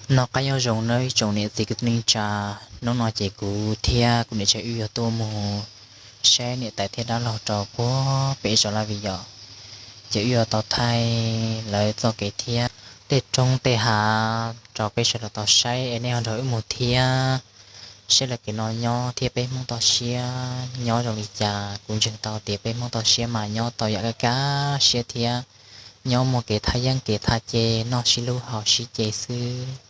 Noj qab nyob zoo nawb ib tsoom niam txiv kwv tij neej tsa. Hnub no ces kuv thiab kuv niam tsev wb yuav tuaj mus saib niam tais thiab dab laug rau puag pem zos Laj Vis Yos. Ces wb yuav tau thaij lawv txoj kev thiab tej roob tej hav rau peb sawv daws tau saib es nej ho nrog wb mus thiab, saib lawv kev noj nyob thiab peb Hmoob toj siab nyob zoo li cas. Kuv ntseeg tau tias peb Hmoob toj siab mas nyob tau yam kaj kaj siab thiab nyob muaj kev thaj yeeb kev thaj ce, noj sib hlub haus sib ce xwb.